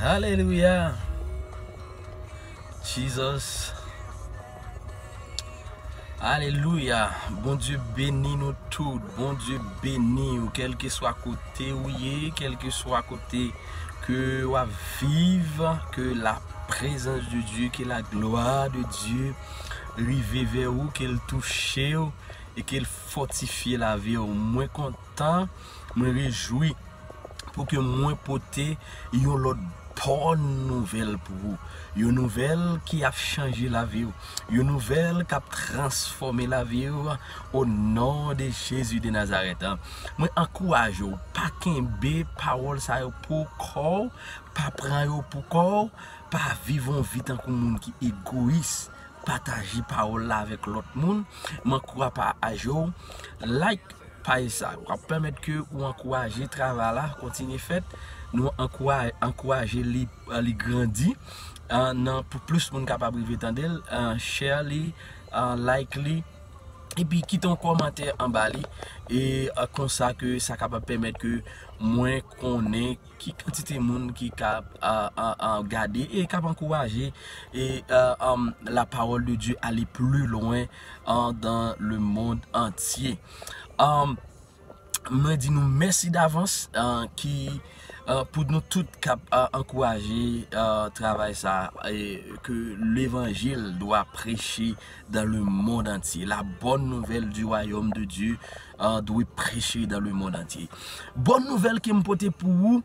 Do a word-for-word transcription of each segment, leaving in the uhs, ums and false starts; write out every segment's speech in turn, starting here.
Alelouya. Jesus. Alelouya. Bondye beni nou tout. Bondye beni w, kèlkeswa kote ou ye, kèlkeswa kote ke w ap viv, ke la prezans de Dye, ke la glwa de Dye rive vè ou, ke l touche w e ke l fòtifye lavi w. Mwen kontan, mwen rejwi pou ke mwen pote yon lòt bòn nouvèl pou ou. Yon nouvèl ki ap chanje lavi w. Yon nouvèl k ap transfòme lavi w o non de Jezi de Nazarèt. Mwen ankouraje w, pa kenbe pawòl sa yo pou kò w, pa pran yo pou kò w, pa viv yon vi tankou moun ki egoyis. Pataje pawòl la avèk lòt moun. Mwen ankouraje w, like paj sa. W ap pèmèt ke ou ankouraje travay la kontinye fèt. Nou ankoura-, ankouraje li, li grandi, ah, nan, pou plis moun kapab rive tande l, ah, share li, ah, like li, epi kite yon kòmantè anba li. E, ah, konsa ke sa kapab pèmèt ke mwen konnen ki kantite moun ki ka, ah, ah, ah, gade e k ap ankouraje e, ah, um, la parole de Dieu aller plus loin, ah, dans le monde entier. Um, mwen di nou mèsi davans, ah, ki, ah, pou nou tout k ap, ah, ankouraje, ah, travay sa, e ke levanjil dwa preche dans le monde entier. La bonne nouvelle du royaume de Dieu, ah, dwe preche dans le monde entier. Bòn nouvèl ke m pote pou ou,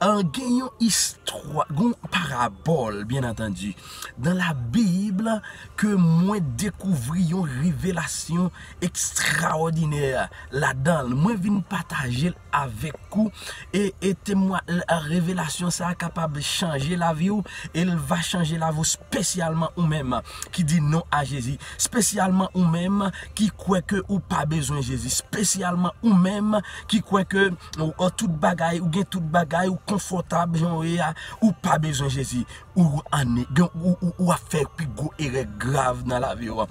ah, gen yon istwa, gen yon parabòl, byen antandi, dans la Bible, ke mwen dekouvri yon revelasyon ekstraòdinè ladan l. Mwen vin pataje l avèk ou, e, e temwa-, revelasyon sa a kapab chanje lavi w, e l va chanje lavi w, espesyalman ou menm ki di non a Jezi, espesyalman ou menm ki kwè ke ou pa bezwen Jezi, espesyalman ou menm ki kwè ke ou, ou tout bagay, ou gen tout bagay, ou konfòtab jan w ye a, ou pa bezwen Jezi, ou ann, gen, ou, ou, ou ap fè pi gwo erè grav nan lavi w.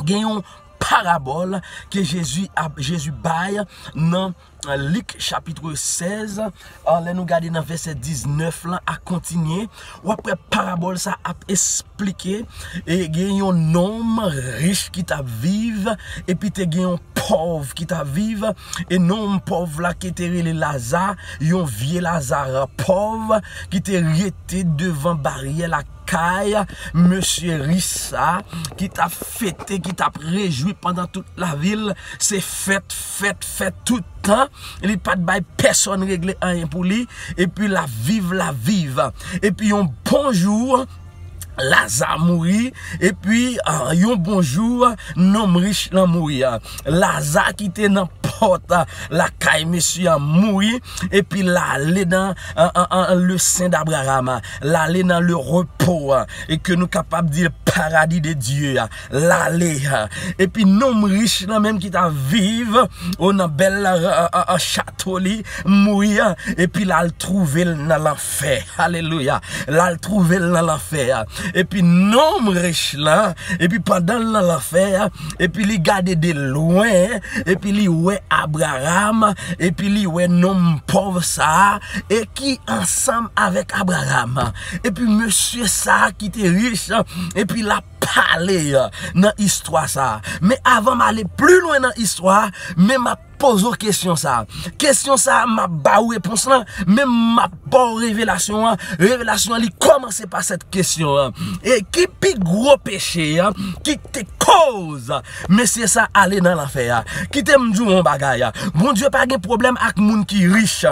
Gen yon parabòl ke Jezi ap, Jezi bay nan Lik chapit sèz, ah, lè nou gade nan vèsè diznèf lan a kontinye, w ap wè parabòl sa ap esplike, e gen yon nonm rich ki t ap viv, epi te gen yon pòv ki t ap viv, e nonm pòv la ki te rele Laza, yon vye Laza pòv, ki te rete devan baryè la kay mesye rich sa, ki t ap fete, ki t ap rejwi pandan tout lavi l. Se fèt, fèt, fèt tout tan. Li pa t bay pèsonn regle anyen pou li. Epi l ap viv, l ap viv. Epi yon bon jou, Laza mouri. Epi, ah, yon bon jou, nonm rich lan mouri. Laza ki te nan pòt, ah, lakay mesye a mouri, epi l ale nan, an, an, an, le sen d'Abraham, l ale nan le repo, ah, e ke nou kapab di paradi de Dye a, l ale, ah. Epi nonm rich lan menm ki t ap viv, o, nan bèl, ah, ah, ah, chato li, mouri, ah, epi l al twouve l nan lanfè. Alelouya. L al twouve l nan lanfè a. Epi nonm rich lan, epi pandan l nan lanfè a, epi li gade de lwen, epi li wè Abraram, epi li wè nonm pòv sa a, e ki ansanm avèk Abraram. Epi mesye sa a ki te rich, epi l ap pale nan istwa sa a. Men avan m ale pli lwen nan istwa a, men m ap poze w kesyon sa a. Kesyon sa a, m ap ba w repons lan, men m ap ba w revelasyon an. Revelasyon an, li kòmanse pa sèt kesyon an. E ki pi gwo peche a ki te koz mesye sa ale nan lanfè a? Kite m di w yon bagay a. Bondye pa gen pwoblèm ak moun ki rich.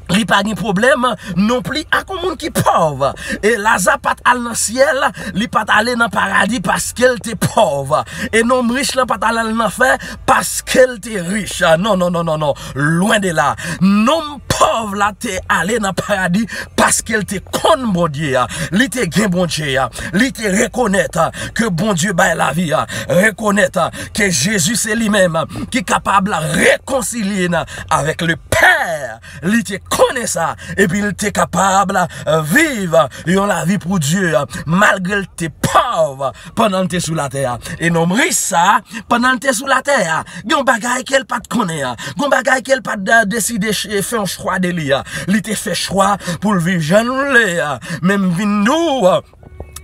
Li pa gen pwoblèm nonpli ak yon moun ki pòv. E Laza pa t al nan syèl, li pa t ale nan paradi paske l te pòv. E nonm rich lan pa t al nan lanfè paske l te rich. Non, non, non, non, non. Lwen de la. Nonm pòv la te ale nan paradi paske l te konn Bondye a. Li te gen Bondye a. Li te rekonèt, ah, ke Bondye bay lavi a. Rekonèt, ah, ke Jezi se li menm, ah, ki kapab rekonsilye n avèk le Pè. Li te konnen sa, epi l te kapab, ah, viv yon lavi pou Dye, ah, malgre l te pòv pandan l te sou latè a. E nonm rich sa, pandan l te sou latè a, gen yon bagay ke l pa t konnen an, gen yon bagay ke l pa t, ah, deside ch-, fè yon chwa chwa de li a. Li te fè chwa pou l viv jan l vle a. Men m vin di w,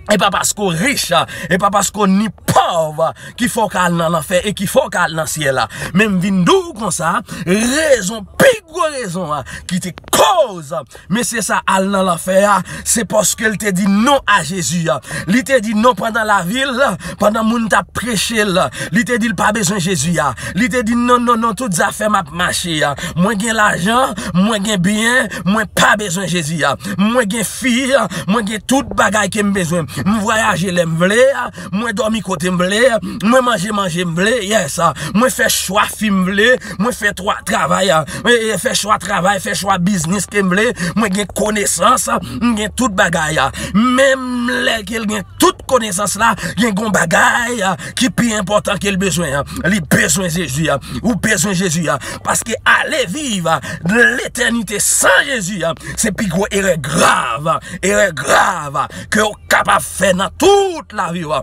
e pa paske w rich, e pa paske w ni pòv, ki fè w ka al nan lanfè e ki fè w ka al nan syèl la. Men m vin di w konsa, rezon, pi gwo rezon an, ki te koz mesye sa al nan lanfè a, se paske l te di non a Jezi a. Li te di non pandan lavi l, pandan moun t ap preche l. Li te di l pa bezwen Jezi a. Li te di non, non, non, tout zafè m ap mache a. Mwen gen lajan, mwen gen byen, mwen pa bezwen Jezi a. Mwen gen fi, mwen gen tout bagay ke m bezwen. M vwayaje lè m vle a, mwen dòmi kote m vle, mwen manje manje m vle, yes. Mwen fè chwa fi m vle, mwen fè twa, travay, e, e, fè chwa travay, fè chwa biznis ke m vle, mwen gen konesans, m gen tout bagay. Menm lè ke l gen tout konesans la, gen gon bagay ki pi enpòtan ke l bezwen. Li bezwen Jezi. Ou bezwen Jezi. Paske ale viv letènite san Jezi, se pi gwo erè grav, erè grav ke w kapab fè nan tout lavi w.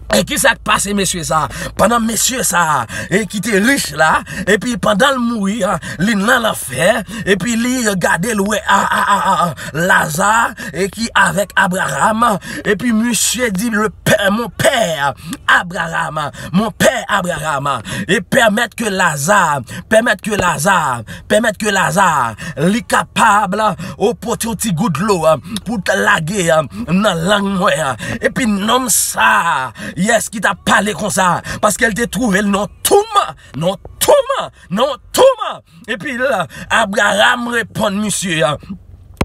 E ki sa k pase mesye sa? Pandan mesye sa, e ki te rich la, epi pandan l mouri, li nan lanfè, epi li gade l wè a, a, a, a, a, Laza, e ki avèk Abraham, epi misye di, le pè, mon pè Abraham, mon pè Abraham, e pèmèt ke Laza, pèmèt ke Laza, pèmèt ke Laza, li kapab, o, pote yon ti gout dlo, a, pou t lage, a, nan lang mwen, a. Epi nonm sa, yes, ki t ap pale konsa, paske l te twouve l nan touman, nan touman, nan touman. Epi l, Abraham reponn misye, a.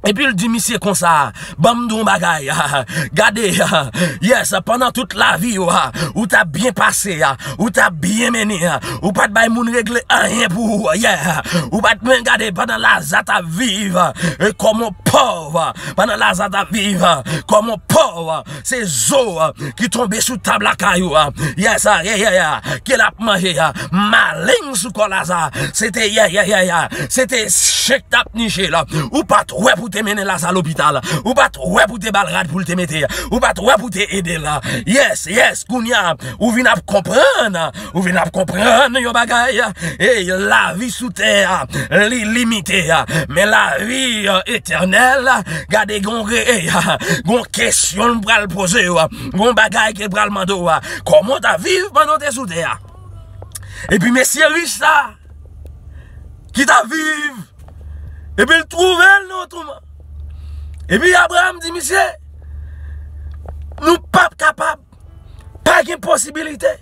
Epi l di misye konsa, ban m di w yon bagay, a. Gade, a, yes, pandan tout lavi w, a, ou t ap byen pase, a, ou t ap byen mennen, a, ou pa t bay moun regle anyen pou ou, yeah. Ou pa t men gade pandan Laza t ap viv, e, kòm yon pòv, pandan Laza t ap viv, kòm yon pòv, se zo, a, ki tonbe sou tab lakay ou, a. Yes, a, yeah, yeah, yeah, ke l ap manje, a. Maleng sou kò Laza, se te, yeah, yeah, yeah, yeah, se te chen k t ap niche l. Ou pa t wè pou te mennen Laza lopital. Ou pa t wè pou te ba l rad pou l te mete. Ou pa t wè pou te ede l. Yes, yes, kounye a, ou vin ap konprann. Ou vin ap konprann yon bagay. E lavi sou tè a, li limite. Men lavi, e, etènèl, gade gon re-, e, gon kesyon l pral poze w. Gon bagay ke l pral mande w. Kòman w t ap viv pandan w te sou tè a? Epi mesye rich sa, ki t ap viv, epi l twouve l nan yon touman. Epi Abraham di misye, nou p ap kapab, pa gen posibilite.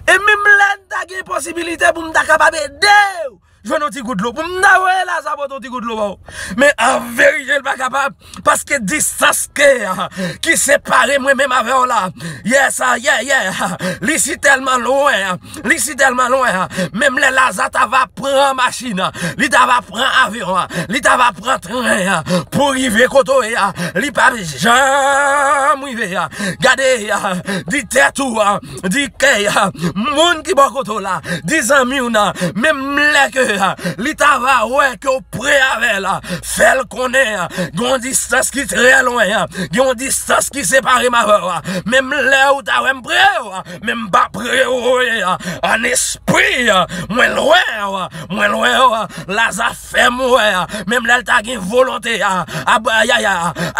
E menm lè n ta gen posibilite pou m ta kapab ede w jwenn yon ti gout dlo, pou m ta voye Laza pote yon ti gout dlo ba w. Men an verite, l pa kapab, paske distans ke, a, ki separe mwen menm avè w la, yes, a, yeah, yeah, li si tèlman lwen, a, li si tèlman lwen, a. Menm lè Laza ta va pran machin, a, li ta va pran avyon, a, li ta va pran tren, a, pou rive kote w ye a, li p ap janm rive, a. Gade, a, di tèt ou, a, di kè, a, moun ki bò kote w la, di zanmi w nan, menm lè ke, a, li ta va wè ke w pre avè l, a, fè l konnen, a, gen yon distans ki trè lwen, a, gen yon distans ki separe m avè w, a. Menm lè ou ta wè m pre w, a, men m pa pre w, a, an espri, a, mwen lwen w, a, mwen lwen w, a. Laza fè m wè, a, menm lè l ta gen volonte, a, Ab-, ya, ya,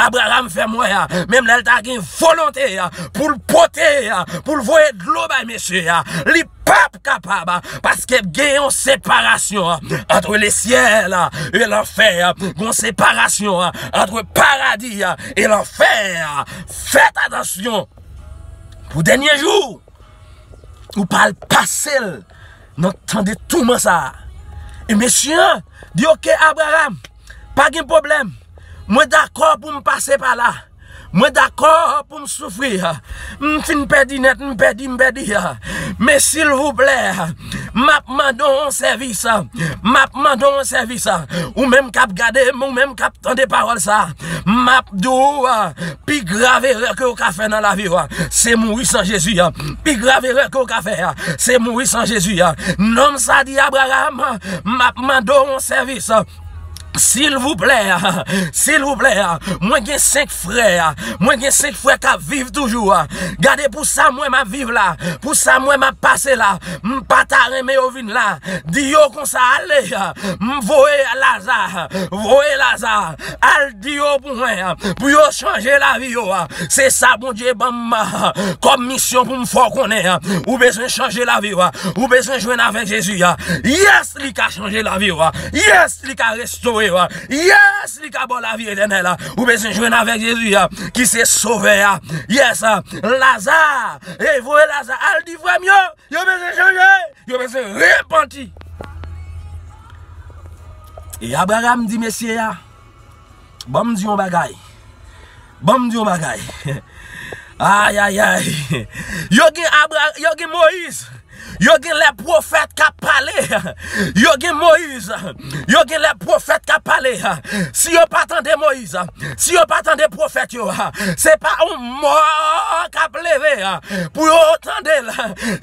Abraham fè m wè, a, menm lè l ta gen volonte, a, pou l pote, a, pou l voye dlo bay mesye a, li p ap kapab, a, paske gen yon separasyon, a, entre le ciel, a, et l'enfer, a, gen yon separasyon, a, entre paradi, a, et l'enfer, a. Fèt atansyon pou dènye jou. Ou pral pase l nan tan de touman sa a. E mesye an di, oke, Abraham, pa gen pwoblèm. Mwen dakò pou m pase pa la. Mwen dakò pou m soufri. M fin pèdi nèt, m pèdi, m pèdi. Men silvouplè, m ap mande w yon sèvis. M ap mande w yon sèvis. Ou menm k ap gade m, ou menm k ap tande pawòl sa a, m ap di w, a, pi grav erè ke w ka fè nan lavi w, a, se mouri san Jezi, a. Pi grav erè ke w ka fè, a, se mouri san Jezi, a. Nonm sa di Abraham, m ap mande w yon sèvis, a. Silvouplè, silvouplè, mwen gen senk frè, mwen gen senk frè k ap viv toujou. Gade pou sa mwen m ap viv la, pou sa mwen m ap pase la, m pa ta renmen yo vin la. Di yo konsa ale, m voye Laza, voye Laza, al di yo pou mwen, pou yo chanje lavi yo. Se sa Bondye ban m kòm misyon pou m fè w konnen. Ou bezwen chanje lavi w, ou bezwen jwenn avèk Jezi. Yes, li ka chanje lavi w. Yes, li ka restore w. Yes, li ka ba w lavi etènèl. Ou bezwen jwenn avèk Jezi, ki se Sovè a. Yes, Laza, ey, voye Laza, al di frè m yo, yo bezwen chanje, yo bezwen repanti. E Abraram di mesye a, ban m di yon bagay. Ban m di yon bagay. Ay, ay, ay. Yo gen Abra, yo gen Moyiz. Yo gen lè pwofèt k ap pale. Yo gen Moyiz. Yo gen lè pwofèt k ap pale. Si yo pa tande Moyiz, si yo pa tande pwofèt yo, se pa yon mò k ap leve pou yo tande l.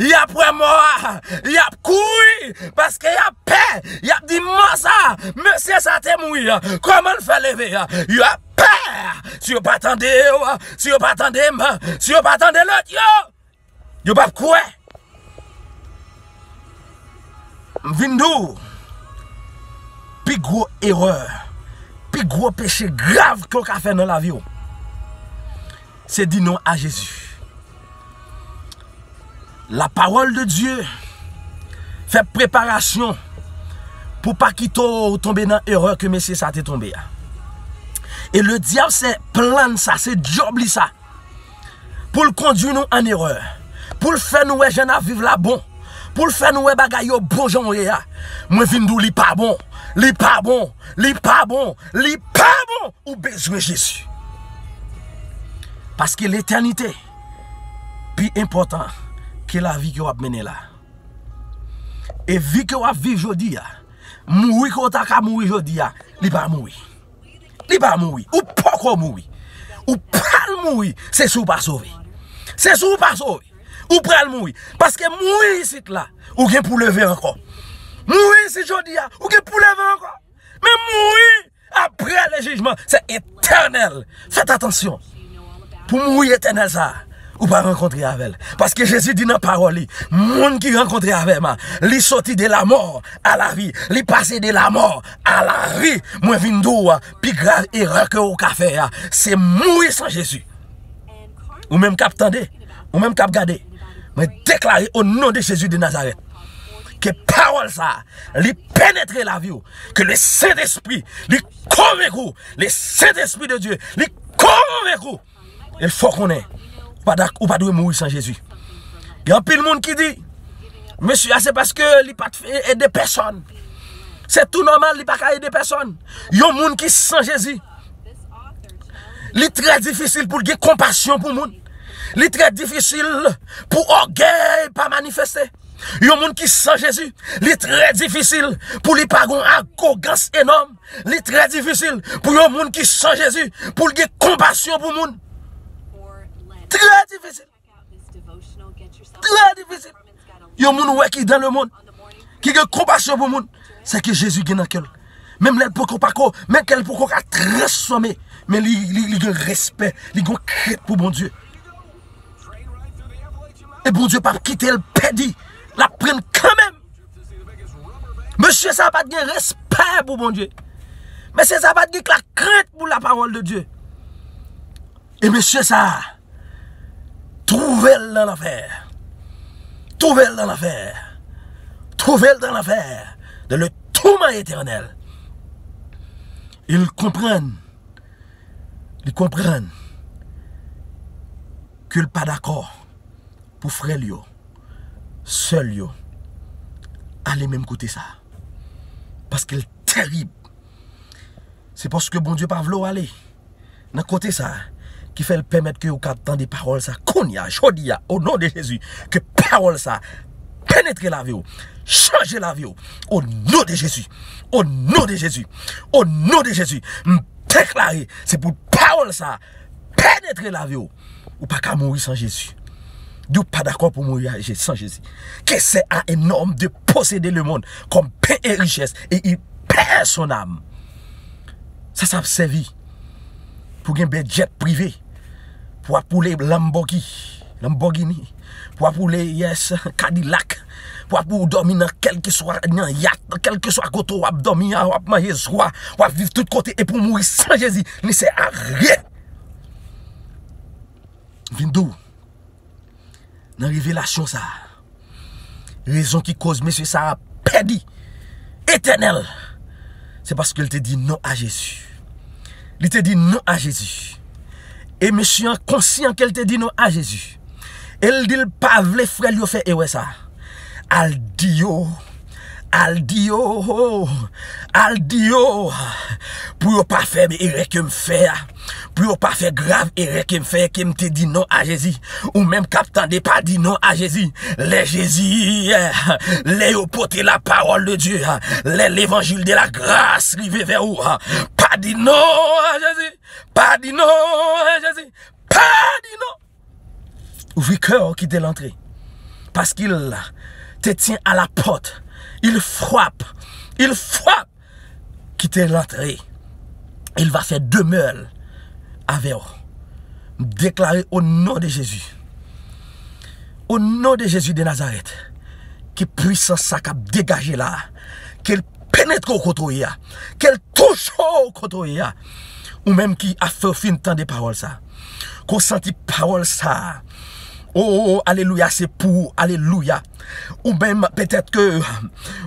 Y ap wè mò a, y ap kouri, paske y ap pè. Y ap di, mò sa, mesye sa te mouri, kòman l fè leve? Y ap pè. Si yo pa tande yo, si yo pa tande m, si yo pa tande lòt yo, yo p ap kwè. M vin di w, pi gwo erè, pi gwo peche grav ke w ka fè nan lavi w, se di non a Jezi. La parole de Dieu fè preparasyon pou pa kite w tonbe nan erè ke mesye sa te tonbe a. E le dyab se plan sa, se djòb li sa. Pou l kondui nou an erè. Pou l fè nou wè jan n ap viv la bon. Pou l fè nou wè bagay yo bon jan w ye a. Mwen vin di w li pa bon. Li pa bon. Li pa bon. Li pa bon. Ou bezwen Jezi. Paske letènite pi enpòtan ke lavi ke w ap mennen la. E vi ke w ap viv jodi a, mouri ke w ta ka mouri jodi a, li pa mouri. Li pa mouri. Ou poko mouri. Ou pral mouri. Se si w pa sove. Se si w pa sove. Ou pral mouri. Paske mouri isit la, ou gen pou leve ankò. Mouri isit jodi a, ou gen pou leve ankò. Men mouri apre le jijman, se etènèl. Fèt atansyon. Pou mouri etènèl sa, ou pa rankontre avè l. Paske Jezi di nan pawòl li, moun ki rankontre avè m, li soti de lamò a lavi, li pase de lamò a lavi. Mwen vin di w, pi grav erè ke w ka fè a, se mouri san Jezi. Ou menm k ap tande, ou menm k ap gade, mwen deklare o non de Jezi de Nazarèt, ke pawòl sa, li penetre lavi w, ke le Sentespri, li konvenk ou, le Sentespri de Dye, li konvenk ou. E l fè w konnen, ou pa dak-, ou pa dwe mouri san Jezi. Gen anpil moun ki di, mesye a se paske li pa t ede pèsòn. Se tou nòmal, li pa ka ede pèsòn. Yon moun ki san Jezi, li trè difisil pou l gen konpasyon pou moun. Li trè difisil pou ògèy pa manifeste. Yon moun ki san Jezi, li trè difisil pou li pa gon agogans enòm. Li trè difisil pou yon moun ki san Jezi, pou l gen konpasyon pou moun. Trè difisil. Trè difisil. Yon moun ou wè ki dan lemonn, ki gen konpasyon pou moun, se ke Jezi gen nan kè l. Menm lè l poko pako, men kè l poko ka transfòme, men li, li, li gen respè, li gen krent pou Bondye. E Bondye p ap kite l pèdi, l ap pran l kanmenm. Mesye sa pa t gen respè pou Bondye. Mesye sa pa t gen lakrent pou la parole de Dieu. E mesye sa, twouve l nan lanfè. Twouve l nan lanfè. Twouve l nan lanfè. Dans le tourment éternel. E l konprann. Li konprann ke l pa dakò pou frè l yo, sè l yo, ale menm kote sa. Paske l terib. Se paske Bondye pa vle w ale nan kote sa ki fè l pèmèt ke ou ka tande pawòl sa kounye a, jodi a, o non de Jezi, ke pawòl sa penetre lavi w, chanje lavi w, o non de Jezi, o non de Jezi, o non de Jezi, m deklare, se pou pawòl sa penetre lavi w. Ou pa ka mouri san Jezi. Di w pa dakò pou mouri a Je-, san Jezi. Que c'est à un homme de posséder le monde comme pain et richesse et il perd son âme. Sa sa ap sèvi pou gen bèl jet prive, pou ap woule Lamborghini, Lamborghini, pou ap woule, yes, Cadillac, pou ap ou dòmi nan kèlkeswa, nan yat, nan kèlkeswa kote w ap dòmi a, w ap manje swa, w ap viv tout kote, epi w mouri san Jezi, li sè a ryen. Vin di w, nan revelasyon sa a, rezon ki koz mesye sa a pèdi etènèl, se paske l te di non a Jezi. Li te di non a Jezi. E mesye an konsyan ke l te di non a Jezi. E l di l pa vle frè l yo fè erè sa a. Al di yo, al di yo, al di yo, pou yo pa fè erè ke m fè a, pou yo pa fè grav erè ke m fè, ke m te di non a Jezi. Ou menm k ap tande, pa di non a Jezi. Lè Jezi, lè yo pote la parole de Dieu, lè levanjil de la gras rive vè ou, pa di non a Jezi. Pa di non a Jezi. Pa di non. Ouvri kè w, kite l antre. Paske l te tyen a la pòt. Il frappe. Il frappe. Kite l antre. Il va faire demeure avè w. M deklare o non de Jezi. O non de Jezi de Nazarèt. Ke pwisans sa k ap degaje la a, ke l penetre w kote w ye a. Ke l touche w kote w ye a. Ou menm ki ap fè w fin tande pawòl sa a. Ke w santi pawòl sa a. O, alelouya, se pou ou, alelouya. Ou menm, petèt ke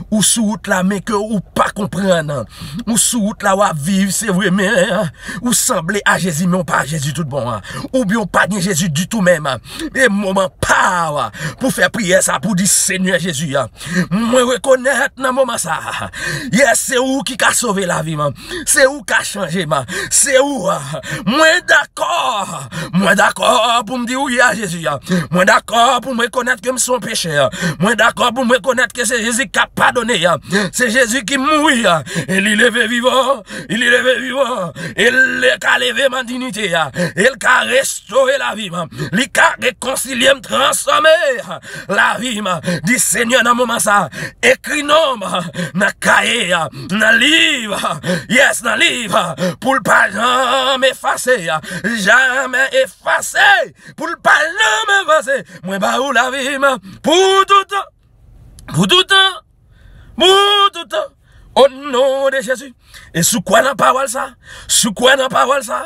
ou sou wout la, men ke ou pa konprann. Ou sou wout la, w ap viv, se vre, men ou sanble a Jezi, men w pa a Jezi tout bon an. Oubyen w pa gen Jezi ditou menm. E moman pa w pou fè priyè sa, pou di, Senyè Jezi, mwen rekonèt nan moman sa, yes, se ou ki ka sove lavi m. Se ou ka chanje m. Se ou. Mwen dakò. Mwen dakò pou m di wi a Jezi. Mwen dakò pou m rekonèt ke m se yon pechè. Mwen dakò pou m rekonèt ke se Jezi k ap padone. Se Jezi ki mouri. E li leve vivan. Li leve vivan. E li ka leve m an diyite. E li ka restore lavi m. Li ka rekonsilye m, transfòme lavi m. Di, Senyè, nan moman sa, ekri non m nan kaye, nan liv, yes, nan liv, pou l pa janm efase, janm efase, pou l pa janm efase. Mwen ba ou lavi m pou toutan, pou toutan, pou toutan. O non de Jezi. E si w kwè nan pawòl sa, si w kwè nan pawòl sa,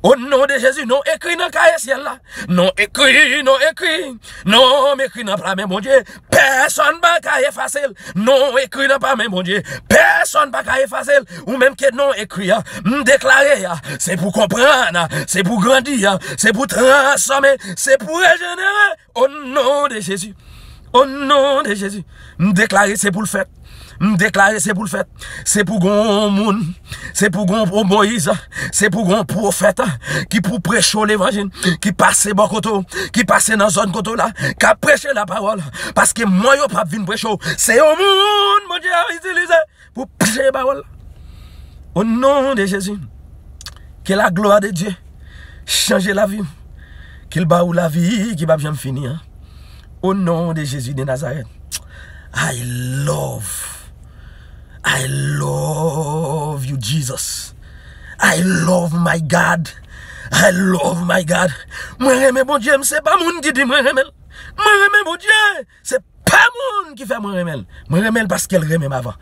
o non de Jezi, non ekri nan kaye syèl la. Non ekri, non ekri. Non ekri nan pla men Bondye. Pèsonn pa ka efase l. Non ekri nan pla men Bondye. Pèsonn pa ka efase l. Ou menm ke non ekri a, m deklare a, se pou konprann, se pou grandi, se pou transfòme, se pou rejenere. O non de Jezi. O non de Jezi. M deklare se pou l fèt. M deklare se pou l fèt. Se pou gon moun. Se pou gon Moyiz. Se pou gon pwofèt ki pou preche w levanjil, ki pase bò kote w, ki pase nan zòn kote w la, k ap preche lapawòl. Paske mwen yo p ap vin preche w. Se yon moun Bondye a itilize pou preche pawòl la. O non de Jezi, ke la glwa de Dye chanje lavi w. Ke l ba ou lavi ki p ap janm fini an. O non de Jezi de Nazarèt. I love, I love you, Jesus. I love my God. I love my God. Mwen renmen Bondye, m se pa moun ki di mwen renmen l. Mwen renmen Bondye. Se pa moun ki fè mwen renmen l. Mwen renmen l paske l renmen m avan.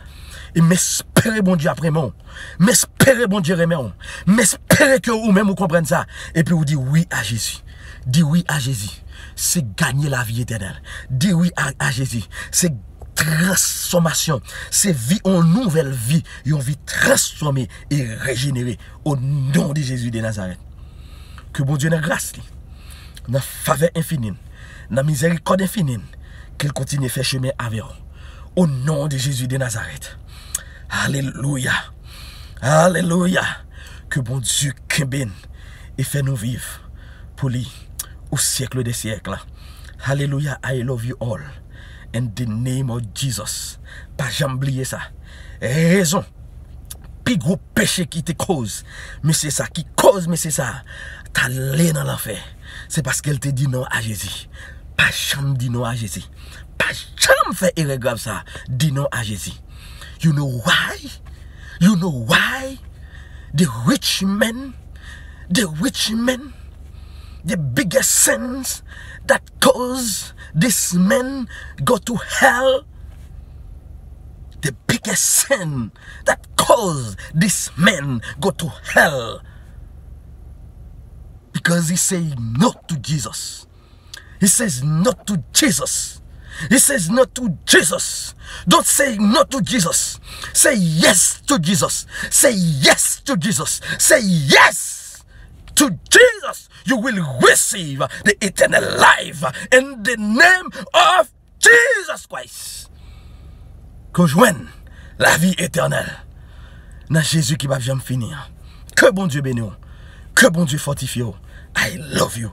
E m espere Bondye ap renmen w. M espere Bondye renmen w. M espere ke ou menm ou konprann sa. Epi ou di wi a Jezi. Di wi a Jezi. Se ganye lavi etènèl. Di wi a, a Jezi. Se transfòmasyon. Se vi, yon nouvèl vi. Yon vi transfòme e rejenere. O non de Jezi de Nazarèt. Ke Bondye nan gras li, nan favè enfini l, nan mizèrikòd enfini l, ke l kontinye fè chemen avè w. O non de Jezi de Nazarèt. Alelouya. Alelouya. Ke Bondye kenbe n e fè nou viv pou li o syèk dè syèk la. Alelouya. I love you all. In the name of Jesus. Pa janm bliye sa. Rezon pi gwo peche ki te koz mesye sa, ki koz mesye sa t ale nan lanfè, se paske l te di non a Jezi. Pa janm di non a Jezi. Pa janm fè erè grav sa. Di non a Jezi. You know why? You know why? The rich man, the rich man, the biggest sins that cause this man go to hell. The biggest sin that cause this man go to hell. Because he say no to Jesus. He says no to Jesus. He says no to Jesus. Don't say no to Jesus. Say yes to Jesus. Say yes to Jesus. Say yes to Jesus. You will receive the eternal life in the name of Jesus Christ. Ke w jwenn lavi etènèl nan Jezi ki p ap janm fini an. Ke Bondye beni w. Ke Bondye fòtifye w. I love you.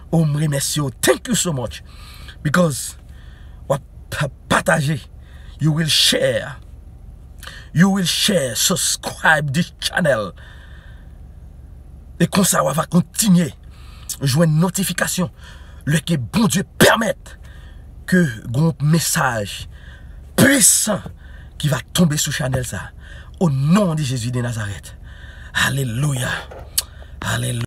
Oh, m remèsye w. Thank you so much. Because w ap pa- pataje. You will share. You will share, subscribe this channel. E konsa w va kontinye jwenn notifikasyon lè ke Bondye pèmèt ke gon mesaj pwisan ki va tonbe sou chanèl sa. O non de Jezi de Nazarèt. Alelouya. Alelouya.